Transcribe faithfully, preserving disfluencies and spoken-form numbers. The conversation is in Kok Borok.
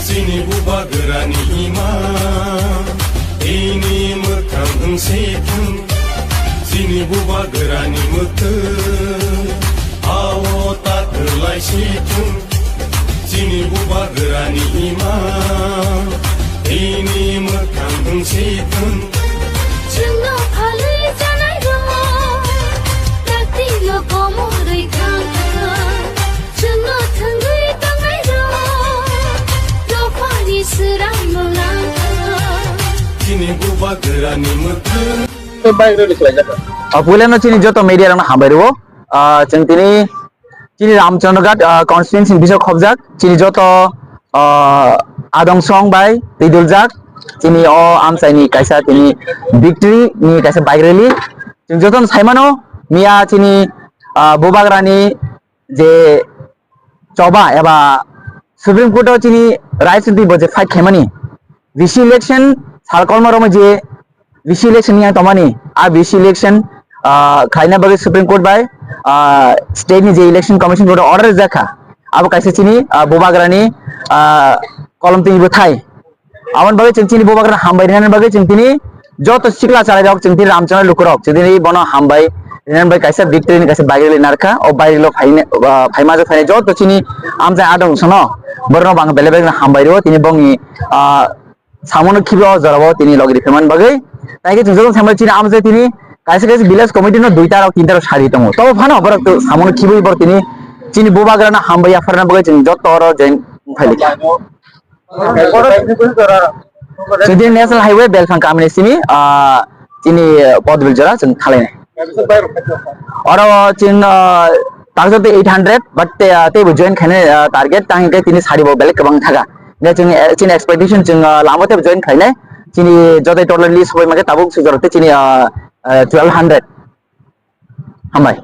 Chini bubagrani ima, ini mwkhang wng si thung. Chini bubagrani mwkhwng, ao ta kwlai si thung. Chini bubagrani ima, ini mwkhang wng si thung. Chwngno phalwi chanai rok, taktino komorwi thang thang. Chwngno thwngwi tongnai rok, dophani swrangno lang thang. Chini bubagrani mwkhwng. Puilano chini joto media rokno hambai rwo. Ah, chwng tini chini Ramchandraghat, ah, constituency ni bisok khobjak, chini joto, ah, adong song bai twiduljak, chini o amchaini kaisa tini victory ni kaisa bike rally. Chwng jotono saimano miya chini, ah, bubagrani je choba eba Supreme Court o chini rights ni bo je fight khaimani, V C election sal kolma romo je V C election yang tomani, a V C election, ah, khaina bagwi Supreme Court bai, ah, state ni je election commission board order jakha, abo kaisa chini, ah, bubagrani, ah, kolom tini bo thai. Aboni bagwi chwng chini bubagrano hambai rinani bagwi chwng tini joto sikla chalairok chwng tini Ramchandra lukurok chwng tini bono hambai rinani bagwi kaisa victory ni kaisa bike rally narkha. O bike rally o phaina, ah, phaima jok phainai joto chini amchai adong sono borokno bo ang belai belai hambai rwo tini bongni, ah, samono khibi o jorao tini logi riphaimani bagwi. Taikhe chwng joto saimano chini amchai tini kaisa kaisa village committee no duita rok tinta rok sari tongo. Tobo phano borok to samono khibi borok tini chini bubagrano hambai yapharna bagwi chwng joto oro join phailika. Chwng tini National Highway Belphang kamini simi, ah, chini Podbil jora chwng thalainai. Oro chwng, ah, takjak tei eight hundred, but te, ah, teibo join khainai, ah, target tang hwnkhe tini sari bo belai kwbang thaga. Hwnkhe chwng, eh, chini expectation chwng, ah, lama teibo join khainai. Chini jotai total list hoi mankhe tabuk sujaro tei chini, ah, ah, twelve hundred. Hambai.